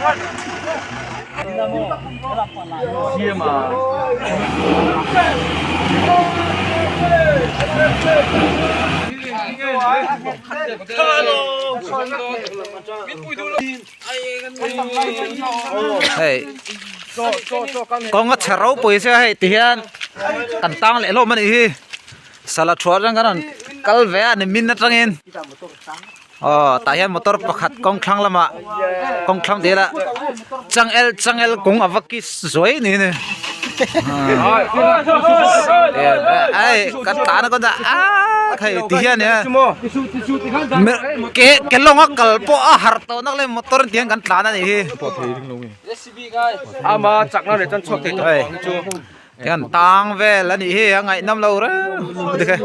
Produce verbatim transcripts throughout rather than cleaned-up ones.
Hei. Kong a charau poi se hei tihian. Kan tang le lo mani hi. Sala thuar jang kanan kalve ani min na tang in. O, tahian motor pakhat kongkhlang lama. Kongkhlang de la. Chang el, chang el kong avaki zoi ni ne. Ai, kan ta na ko da. A, khai tihian ya. Ke, kelong a kalpo a har to nak le motor tihian kan ta na ni hi. Ama chakna le chan chok te. Ai. Kan tang vel ani hi ang ngai nam lo re. Dikhe.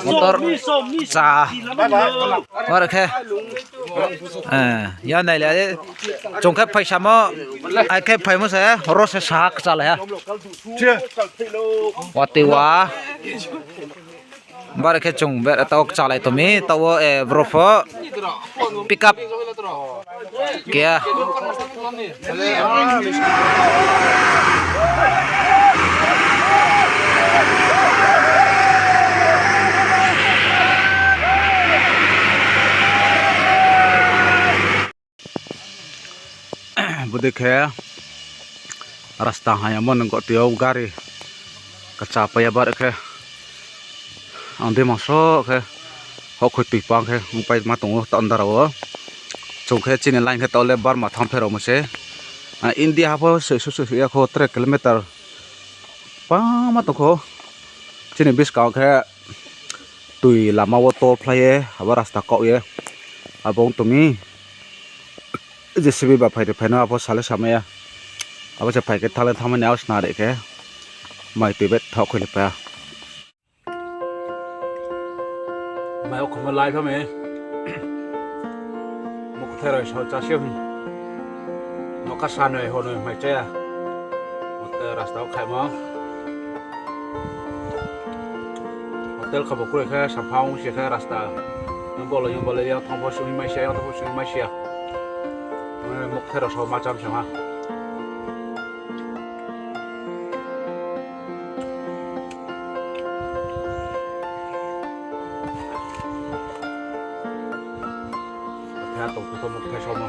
Motor cha. Mar khe. Eh, ya nai le. Chung khe phaisa mo. Ai khe phai mo se. Ro se sa kcha le ha. Wati wa. Bar khe chung ber tau kchalai tomi, tau o, eh, bro pho. Pick up. Kya? Bodei khe rasta haya mo nung kotio gari kacha pai ya bar khe. Ang dei mangso khe hokhoi tui pang khe ongpai ma tongo ta ndara o. Chung khe chini line khe tole Burma thang pherao mo se. Ah, India ha pho se su su ya kho tre kilometer. Pang ma tongkho. Chini buskang khe tui lama wo tol phlai ye, abo rasta kaoh ye. Abo ong tongmi. J C B ba phai de phai no abo sale samai ya. Abo se phai khe thale thanngmani abo sna re khe. Mai tui bet thok khoi le pa. Mai o khoma lai pha me. Mukthai roi sao chá se. Noka sanoi honoi mai chá ya. Mukthai rasta o khaimo. Hotel khabo kroi khe saphang se khe rasta. Bolo yang bolo yang thang pho sui mai se, yang thang pho sui mai se. Mukthai roi sao ma cham se ha. Khe tong khe mukthai sao ma.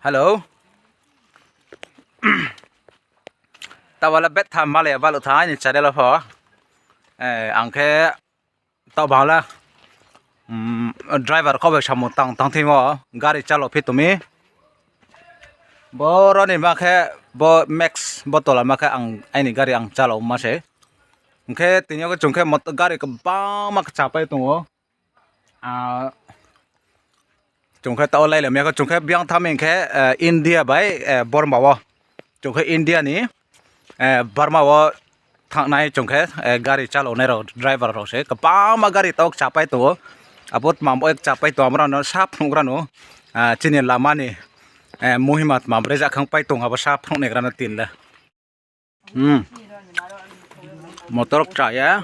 Hello. Tabala bet tham malai balu tha aini channel o pho. Eh, ang khe tau bangla, mm, driver kau bai samung tang tang thimo gari chalo phi tumi. Boro ni ma khe bo Max bo tola ma khe ang aini gari ang chalo ma se. Hing khe tini yo khe chung khe mot-, gari kbangma kchapai tongo. Ah, chung khe tao lailai ya khe, chung khe biang tham hing khe, eh, India bai, eh, Burma wo. Chung khe India ni, eh, Burma wo thangnai chung khe, eh, gari chalonai rao, driver rao se. Kbangma gari tao kchapai tongo. Abo tma bo kchapai tong, abo rao no sa phnuh gra no, ah, chini lama ni, eh, muhima tma bre ja khang pai tong, abo sa phnuh ni gra no tin le. Hmm. Motor kcha ya.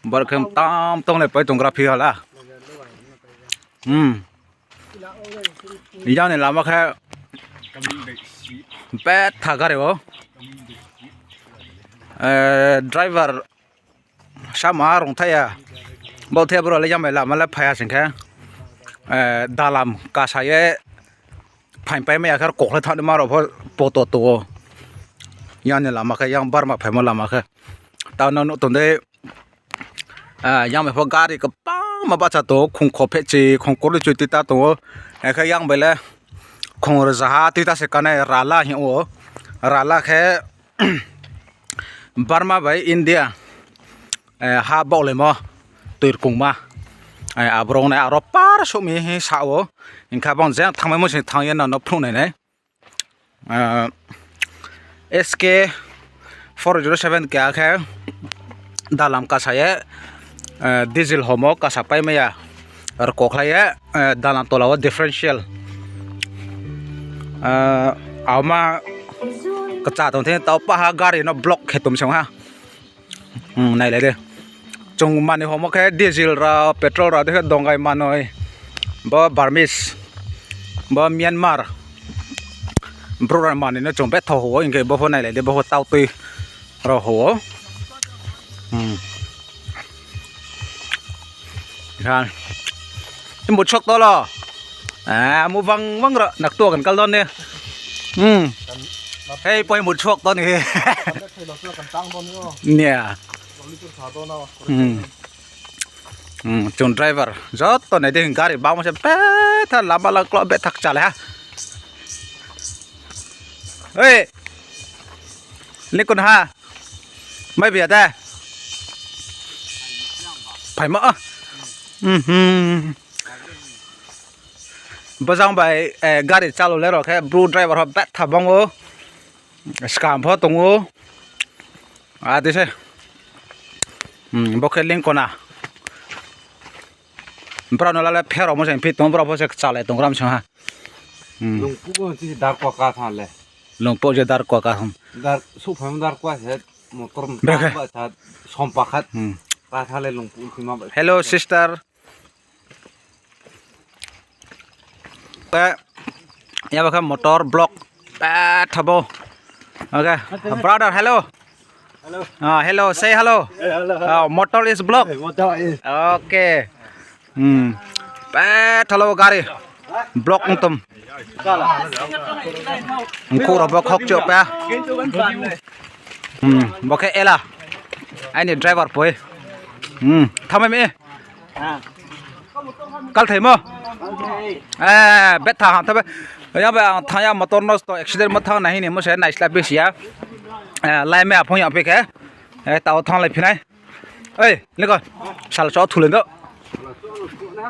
Bar khe tam tong le pai tong gra phi hala. Hmm. Yang ni lama khe betha gari o. Eh, driver sama rung thai ya. Bo the bro le yang bai lama le phai ya sing khe. Eh, dalam kasa ye phaingpai mai ya khe kokhlai thani ma rao pho poto to o. Yang ni lama khe, yang Burma phaimo lama khe. Tao no nuh tong dei. Ah, yang bai pho gari kbangma bahcha tong ou, khongkho phehchi, khongkho ri chui tui ta tong ou. Akhe yang bai le khong rzaha tui ta se kanai rala hing ou. Rala khe Burma bai India, eh, ha baohlaimo, tui rkungma. Eh, abrao nai aro par souh mi hing sa ou. Hing khe bang jeng thanngmaimo se thanng ye no no phnuh nai nai. Ah, S K four zero seven khe akhe dalam kasa ye, eh, diesel homo kasa pai mai ya. Ar kokhlai ye, eh, dalam tola wo differential. Ah, aoma kcha tong thing tao paha gari no block khe tom se ong ha. Hmm, nailai de. Chung manoi homo khe diesel rao, petrol rao, dei khe dongai manoi. Bo Burmese, bo Myanmar. Brouh rao manoi no chung betha ho ou, hing khe bo pho nailai de, bo pho tau tui rao ho ou. Hmm. Kha. Imu sok to lo. Ah, mu bang bang ra, nak tu kan kal don ni. Hmm. Hei, poi mu sok to ni. Nia. Hmm. Hmm, chung driver. Joto nai di gari bangmo se betha lama lang klo betha kchalai ha. Oi. Ni kun ha. Mai bia de. Phaimo. Hmm. Bojang bai, eh, gari chalu le rao khe bru driver ho betha bang ou. Skam pho tong ou. Adi se. Hmm, bo khe lingkona. Brao no la le pherao mo se phi tong, brao pho se kchalai tong gram song ha. Hmm. Lungpuh bo si darkwa ka tha le. Lungpuh je darkwa ka hum. Dar, suphai mo darkwa se motor ba sa sompa khat. Hmm. Ka tha le lungpuh si ma ba. Hello, sister. Ke, ya ba khe motor block. Betha bo. Okay. Brother, hello. Hello. Ah, hello, say hello. Hey, hello, hello. Ah, motor is block. Hey, motor is. Okay. Hmm. Betha lo gari. Block ong tom. Mkhu rao bo khokcho pa. Hmm. Bo khe ela. Aini driver poi. Hmm. Thamai mi. Kalthaimo? Eh, betha ha thabe. Yang bai ang thang ya motor nosto accident mo thang nai hini mo se naisla bisi ya. Eh, lai me aphung ya phi khe. Eh, tao thang lai phinai. Ei, leko. Sal so thulendo.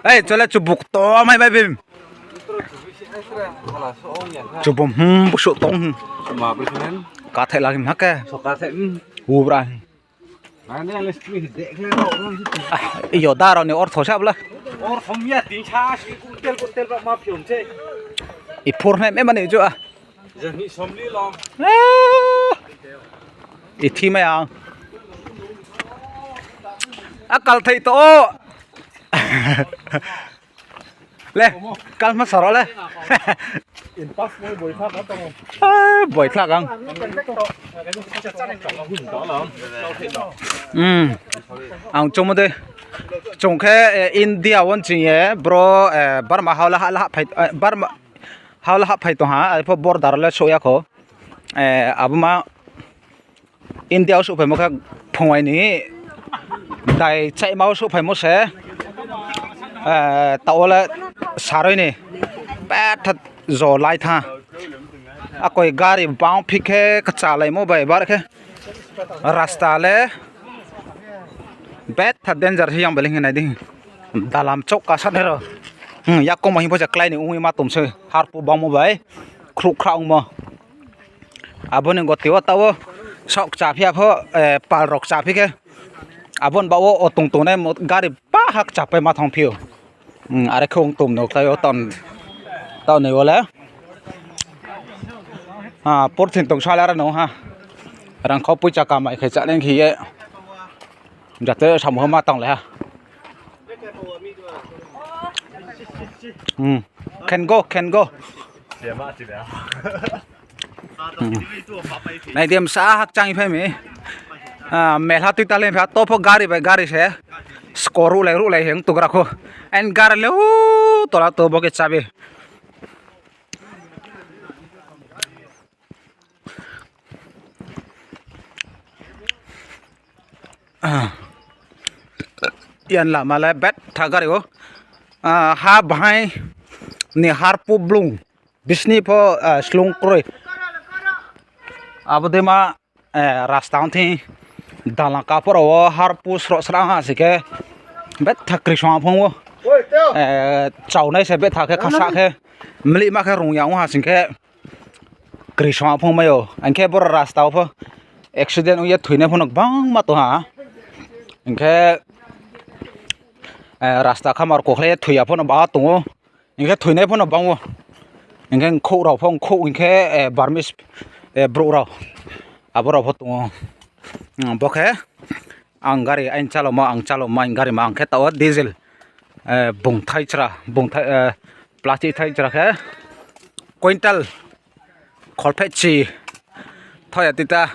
Ei, chole chubuk to mai bai bim. Chubum, hmm, busu tong, hmm. Kathai lagi ma ke. Ubra. Iyo, daro ni ortho sa bla. Ortho miya tin sa si kutel kutel ba ma phiom se. I phur hne me mani jo a. Jani somli lo. Ah. I thi mai ang. A kal thai to. Le, kal ma saro le. Eh, boithlak ang. Hmm. Ang chungmo de. Chung khe, eh, India won ching ye, bro, eh, Burma hao le ha, ha phai, eh, Burma hao le ha phai tong ha, arpho border le souh ya kho. Eh, abo ma India wo souhphaimo khe phungai ni dai chaima wo souhphaimo se, eh, taoh wo le saroi ni betha jo lai tha. Akoi gari bang phi khe kchalaimo bai bar khe rasta le betha danger se yang bai le hing nai di. Dalam chouh kasa nai rao. Hmm, yakoung ma hing pho se klái ni ong ye ma tong se harpu bangmo bai khruh khrah ongmo. Abo ni goti wo taoh wo saoh kchaphi ya pho, eh, pal rao kchaphi khe. Abo ni baoh wo o tong tongnai mo-, gari paha kchapai ma thanngphi ou. Hmm, are khe ong tom no klái ou taoh, taoh ni wo le. Ha, porthin tong sala ra no ha. Rangkhau poicha kamai khe chá nai khe ye. Jate samung ma tanglai ha. Hmm. Can go, can go. Hmm. Nai di, msa hakchang phai mi. Ah, melha tui tale pha to pho gari bai gari se. Skor ruhlai ruhlai hing tugra kho. Aini gari le u tola to bo khe chabi. Yan lama le betha gari o. Ah, ha bahai ni harpu blung. Bisni pho, ah, slung kroi. Abo dei ma, eh, rasta ong thing dalang kapor wo harpu sroh srang ha sing khe betha kri song phung wo. Eh, chaunai se betha khe khasa khe mlih ma khe rung ya ong ha sing khe kri song phung mai ou. Ang khe boro rasta wo pho accident ong ye thoinai pho no gbangma tong ha. Ang khe, eh, rasta khamar kokhlai ye thoi ya pho no ba tong ou. Hing khe thoinai pho no bang ou. Hing khe nkhouh rao pho, nkhouh hing khe, eh, Burmese, eh, brouh rao. Abo rao pho tong ou. Hmm, bo khe ang gari aini chalomo, ang chalomo, aini gari ma ang khe taoh wo diesel, eh, bung thaichra, bung thai, eh, plastic thaichra khe quintal kholphehchi thoi ya tita,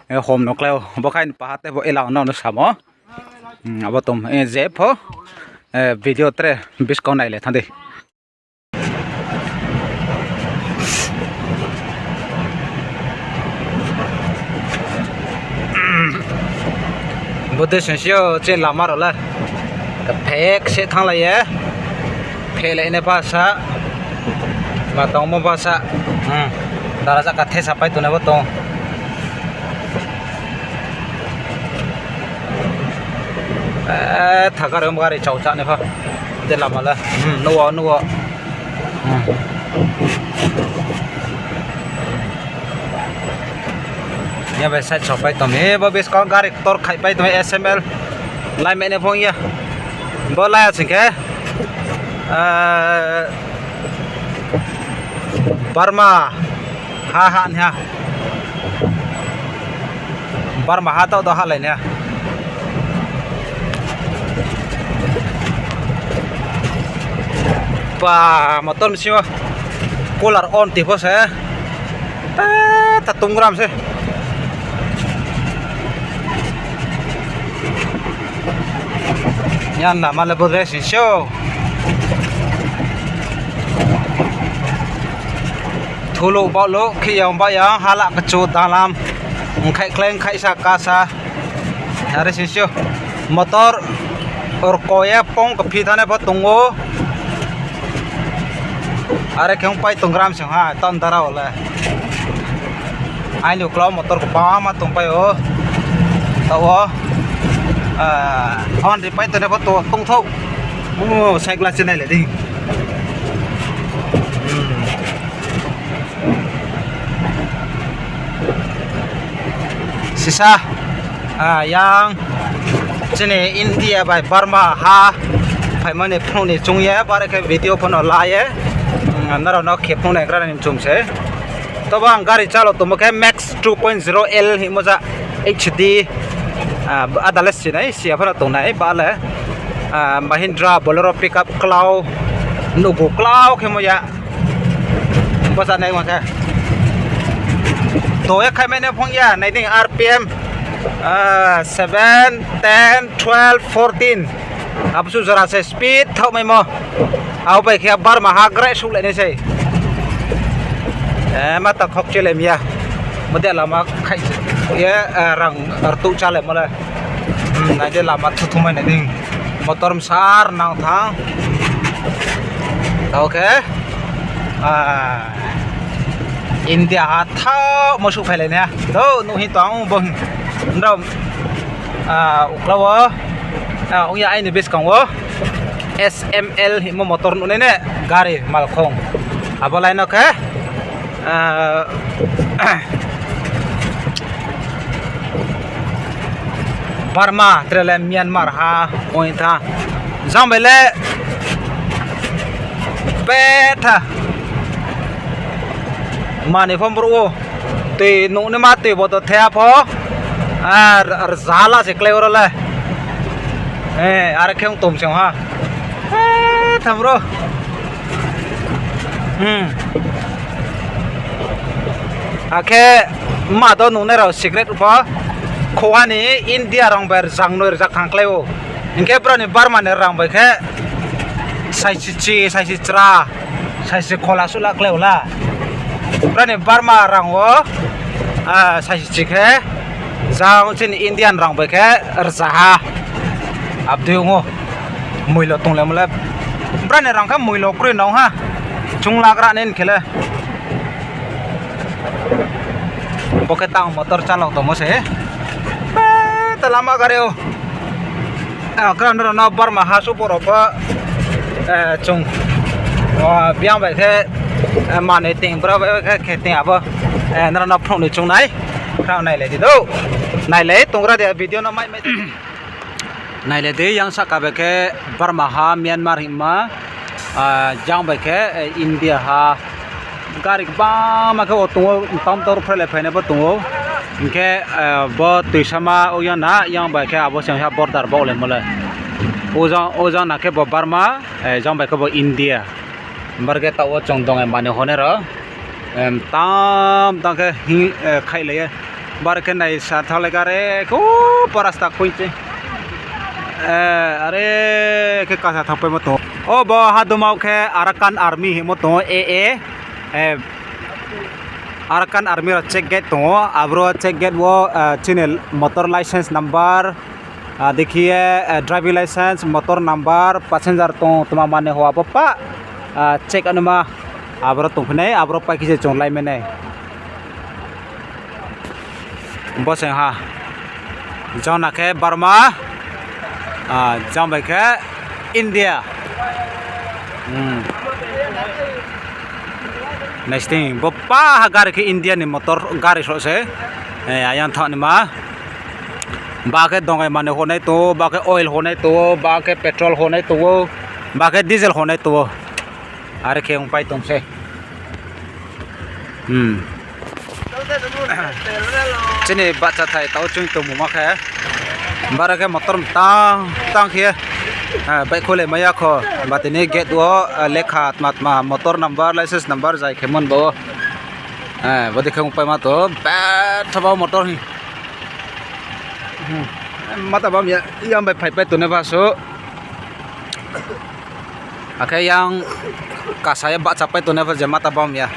eh, hom no klái ou. Bo khe aini paha tei bo elang no no samo. Hmm, abo tong, eh, je pho, eh, video tre buskang nai le thanng di. Bo dei sing si yo chini lama rao le. Kaphek se thannglai ye. Phehlai nai bsa. Ma tongmo bsa. Hmm. Dara jaka thesa pai tongnai bo tong. Eh, thagar om gari chau chá nai pho. De lama le. Hmm, nuh wo, nuh wo. Hmm. Ya bai side sopai tong mi, bo buskang gari ktor khai pai tong mi, S M L. Lai mene phong ya. Bo lai ya sing khe, eh, Burma ha ha ni ha. Burma ha taoh do ha lai ni ha. Ba, motor bsing wo cooler on ti pho se. Ta, ta tunggram se. Yan lama le bo dressing se o. Thulu baohlu, khiyang baohyang, hala kchu dalam. Ongkhai khlai, ongkhai sa, kasa. Are sing se o. Motor rko ye pong kaphi thanai pho tong ou. Are khe ongpai tonggram se ha, ton dara wo le. Aini uklau motor kbangma tongpai ou. Taoh wo, ah, hon ri pai tongnai pho to tongthouh. O, cycle se nai le di. Hmm. Sisa, ah, yang chini India bai Burma ha phaimani phnuh ni chung ye, bare khe video pho no la ye, hmm, nrao no khe phnuh nai gra ni mchum se. Tobo ang gari chalo tongmo khe Max two point zero L hingmo ja H D, ah, adale sinai, siya phano tongnai, ba le, ah, Mahindra Bolero pickup klau, nugu klau khemo ya. Bo sa nai mo se. To ya khai mai nai phong ya, nai ding R P M, ah, seven, ten, twelve, fourteen. Abo su jora se speed thaoh maimo. Abo bai khe Burma ha grai souhlai nai sei. Eh, ma ta khokchelai mi ya. Mo de lama khai ye, eh, rang rtuh chalaimo le. Hmm, nai de lama thuthu mai nai ding. Motor msar nang thang. Tao khe, ah, India ha thaoh mo souhphailai nai. Do nuh hing tong bo hing. Nrao, ah, uklau wo, ah, ong ya aini buskang wo S M L hingmo motor nuh nai ne, gari malkhong. Abo lai no khe, ah, Burma, tre le Myanmar ha, ong tha. Jang bai le betha. Mani pho brouh o. Tui nuh ni ma tui bo to thea pho. Ar, ar jala se klái oro le. Eh, are khe ong tom se ha. Eh, Tham ro. Akhe ma do nungnai rao secret pho, khoha ni India rang bai rzangnoi rzak thang klái ou. Hing khe brao ni Burma ni rang bai khe saisi chi, saisi chra, saisi khola suh la klái ou la. Brao ni Burma rang wo, saisi chi khe, jang chini Indian rang bai khe rzaha. Abdei ong ou. Moilo tonglaimo le. Brao ni rang khe moilo kroi nang ha. Chung lagra nai khe le. Bo khe tang motor chalao tongmo se. Te lama gari ou. Kra nrao no Burma ha suh poro pho, chung, biang bai khe, manoi ting, brao bai khe khe ting abo, nrao no phnuh ni chung nai. Kra nailai di dou. Nailai tongra de video no mai mai. Nailai di, yang sahka bai khe Burma ha Myanmar hingma, jang bai khe, India ha. Gari gbangma khe o tong ou, mtam tor phrelai phainai bo tong ou. Hing khe, bo toisama o yang na, yang bai khe abo seng ha border baohlaimo le. O jang na khe bo Burma, jang bai khe bo India. Bar khe taoh wo chung dongai manoi honai rao. Mtam tang khe hing, khaihlai ye. Bar khe nai sa thanglai kha re khe, o, pa rasta khui se. Are khe kasa thangpaimo tong ou. O, bo haduma wo khe Arakan Army hingmo tong ou, A A. Arakan Army rao check gate tong ou. Abro check gate wo, chini motor licence number, dekhi ye, driving licence, motor number, passenger tong tma mani hoa bo pa, check anima, abro tongphi nai, abro pai khe se chung laimai nai. Bo se ha. Jang na khe Burma, jang bai khe India. Naising bo pa ha gari khe India ni motor gari soh se. Ayang thanng naima. Ba khe dongai manoi honai tong ou, ba khe oil honai tong ou, ba khe petrol honai tong ou, ba khe diesel honai tong ou. Are khe ongpai tong se. Chini bahchathai taoh chung tongmungma khe. Bara khe motor mtang tang khe, baihkhouhlai mai ya kho. Ba tini gate wo, lekha tma tma, motor number, licence number zai khe mon bo. Bodei khe ongpaima tong, betha ba motor hi. Mata bam ya, yang bai phaipai tongnai ba suh. Akhe yang kasa ye bahchapai tongnai pho je mata bam ya.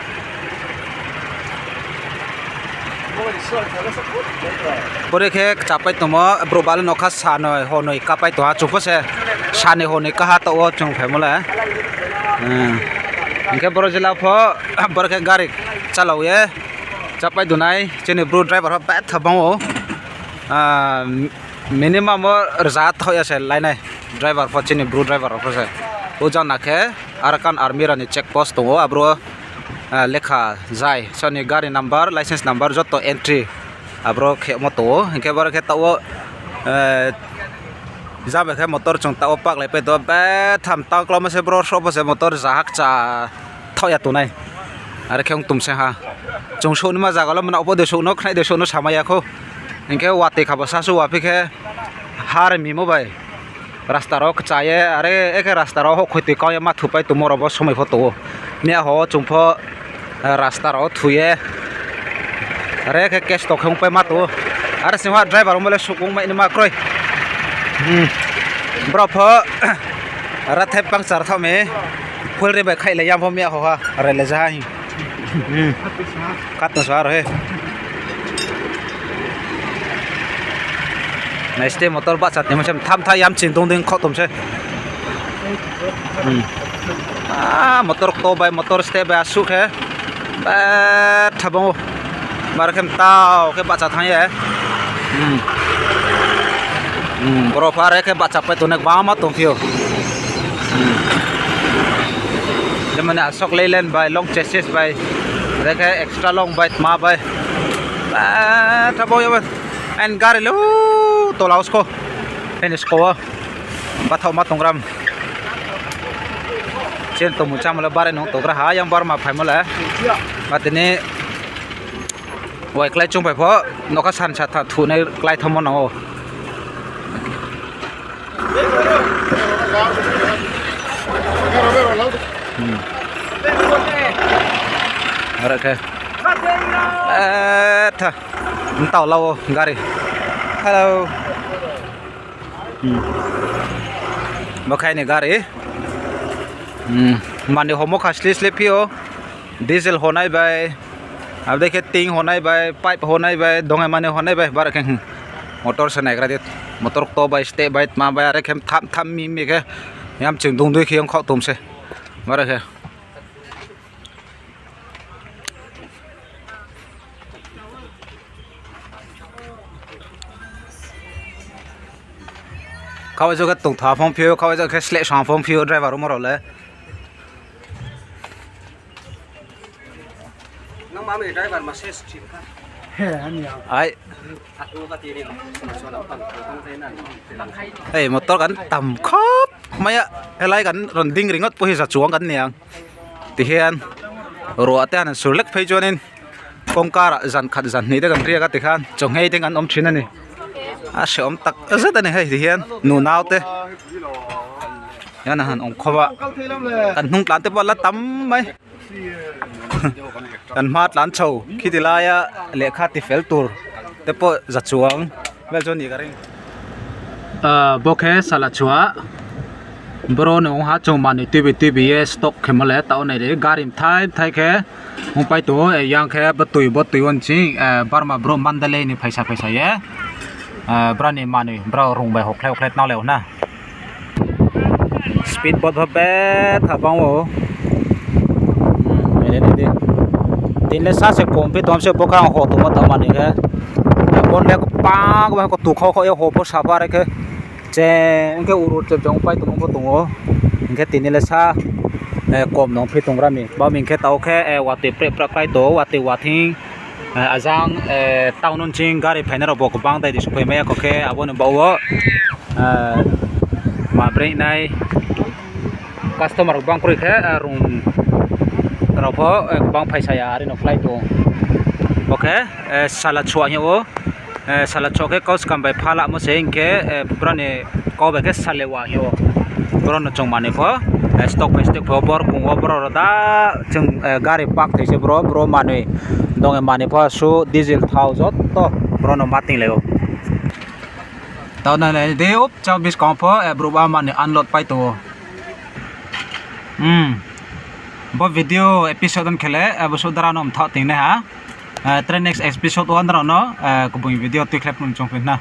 Pore khe kchapai tongmo, brouh bale nokha sanoi honoi kapai tong ha, chung pho se sanoi honoi kaha taoh wo chung phaimo le. Hing khe boro jila pho, boro khe gari chalao ye chapai tongnai, chini bru driver pho betha bang ou. Minimum wo rza thaoh ya se lainai driver pho, chini bru driver rao pho se. O jang na khe Arakan Army rao ni check post tong ou, abro, lekha zai, soni gari number, licence number joto entry abro khemo tong ou. Hing khe boro khe taoh wo, jang bai khe motor chung taoh wo paklaipai tong ou, betha mtang klaumo se bro, sroh pho se motor rza ha kcha thaoh ya tongnai. Are khe ong tong se ha. Chung souhnaima zaga le mna pho de souh no, khnai de souh no samai ya khou. Hing khe watoi kha bo sasu waphi khe ha rimimo bai. Rasta rao kcha ye, are khe rasta rao houhkhoi toi kau ye ma thupai tongmo rao bo somoi pho tong ou. Miya ho chung pho, rasta rao thu ye. Are khe case to khe ongpaima tong ou. Are sing ha driver ongmo le suh ongmai naima kroi. Brao pho rathai puncture thaoh mi. Fuel ri bai khaihlai ya pho miya ho ha. Railai ja ha hi. Khatno sa aro he. Nai step motor bahcha tongmo se, mtha mtha yamching dong dei khouh tom se. Motor kto bai, motor step bai asuh khe. Betha bang ou. Bar khe mtao khe bahcha thanng ye. Boro pho are khe bahchapai tongnai gbangma tongphi ou. Jemon ni Ashok Leyland bai, long chassis bai, are khe extra long bai, tma bai. Betha bang ou. Aini gari le tola wo sko. Aini sko wo. Bathaohma tongram. Chini tongmung chámo le barai nung tonggra ha, yang Burma phaimo le. Ba tini wai klái chungphai pho, nokha sansa tha thunai klái thanngmo nang ou. Aro khe. Etha. Mtao la o gari. Hello. Bo khai ni gari. Mani homo kha sli sli phi o. Diesel honai bai. Abo dei khe ting honai bai, pipe honai bai, dongai mani honai bai, bara khe, motor se naigra di, motor kto bai, step bai, tma bai, are khe tham tham mi mi khe, yam ching dungdui khe yong khaoh tom se, bara khe. Khaoh jo khe tongtha phong phi o, khaoh jo khe sleh sang phong phi o, driver rao mo rao le. Ai. Ei, motor kan tam khop maya, helai kan ron ding ringot pohi sa chuang kan ni ang. Tihian, ruate han surlek phei chuanin. Kongkar jan khat jan hni de kan ria ka tikhan, chonghei de kan om thinani. Ase om tak, aja tani hai tihian, nu nao te. Yana han ong khoba. Kan hnung tlan te bo la tam mai. Kan hma tlan chau, khiti la ya, lekha ti fel tur. Te po za chuang, bel joni ka ring. Bo khe sala chua. Boro ni ong ha chung manoi tuibi tuibi ye stock khemo le tao nai ri. Gari mthai mthai khe ongpai tong ou, yang khe bo tui, bo tui wo nching, Burma brouh Mandalay ni phaisa phaisa ye. Brao ni manoi, brao rung bai hokhlai hokhlai tnang le o na. Speed boat pho betha bang ou. Tini le sa se kom phi tong se bo khe ang ho tongmo tang manoi khe. Bo le kbang kbang khe tu khau khau ye ho pho sapha re khe. Che, hing khe uru chepchang pai tongmo pho tong ou. Hing khe tini le sa, kom nong phi tong ra mi. Ba mi hing khe tao khe, watoi preh preh klái tong ou, watoi wathing, ajang, town nching gari phainai rao bo kbang dai di suhphai mai ya kho khe abo ni baoh wo, ma brei nai customer kbang kroi khe, rung rao pho, kbang phaisa ya, are no klái tong. Bo khe, sala chua hing ou. Sala chua khe kau skam bai pha lamo se hing khe, brao ni kau bai khe salewa hing ou. Brao no chung manoi pho, stock bai stock pho bor kong wo brao rao da chung, gari park thai se bro, bro manoi. Dong ye manoi pho su diesel thao joto brao no ma tinglai ou. Tao nai nai di, up chau buskang pho, brouh ba manoi unload pai tong ou. Bo video episode on khe le, bo suh dara no mthaoh ting nai ha. Tre next episode wo nrao no, kboi video tuikhlai phung choung phi na.